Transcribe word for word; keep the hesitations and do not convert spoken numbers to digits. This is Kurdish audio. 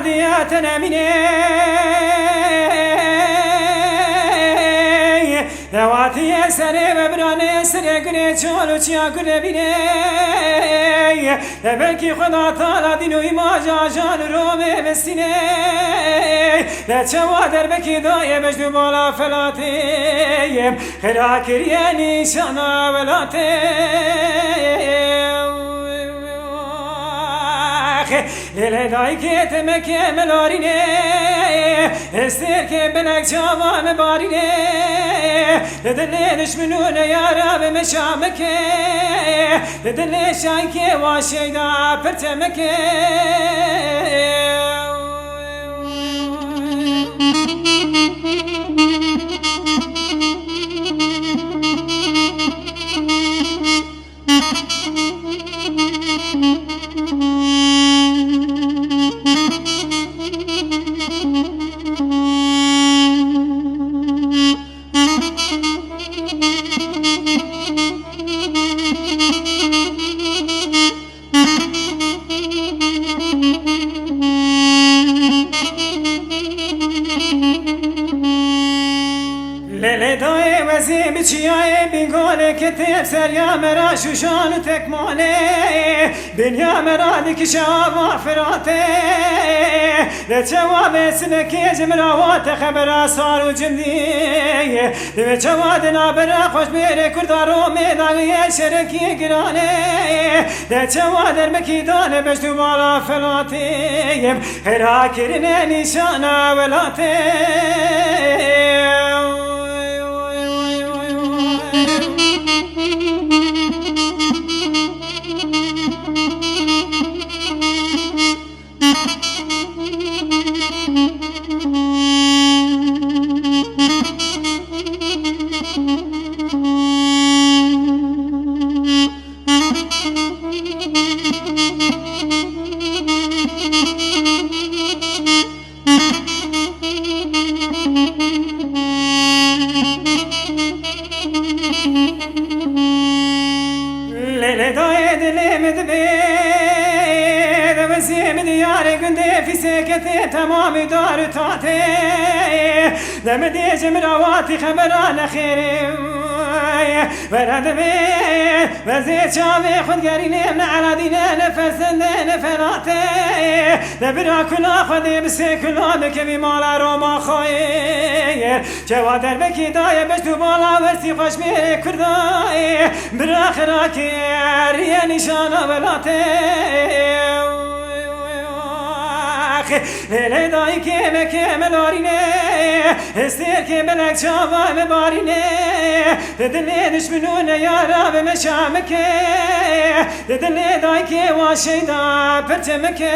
Diya te nemîne. Dewatî ye serê me birane, serê gulê çol û çiya gulê bîne. De belkî Xweda Teala dîn û îmaja jan û romê mistîne. De çawa derbekî dayê mecnû bala felatê. Xira kiriye nîşana welatê. Lê lê dayikê te meke me larîne, stêrkê belek çava me barîne. Di dilê dişmin û neyara be me şameke, di dilê şaykê wa şeyda pirçe meke. Lê lê dayê wezî bi çiyayê bîngolê, ketê seriya me ra şûşan û tekmalê. Bîniya me ra dikişe ava Firatê. Lê çawa vê sinekê ji min ra wate xebera sar û cindî. Divê çawa di navbera xweşmêrê Kurda Romê dagiye şerekî giranê. De çawa derbekî dane beşt û bala felatê. Xêra kirine nîşana welatê. Lê lê dayê dilê min dibê, de wezê min diyarê gundê fîsê ketê temamî dar û tatê. De min dê ji min awatî xebera nexêrê. Were dibê, wezê çavê xwe digerînê, ne eladîne, ne fersende, ne felatê. De bira kula xwe dê bi sê kula bikevî mala Roma xwe. Çawa derbekî daye beşt û bala westî xweşmêrê Kurda. Bira xirakê riye nîşana welatê. Lê lê dayikê me ke me larîne, stêrkê belek çava me barîne. Di dilê dişmin û neyara be me şamike, di dilê dayikê wa şeyda pirçe mike.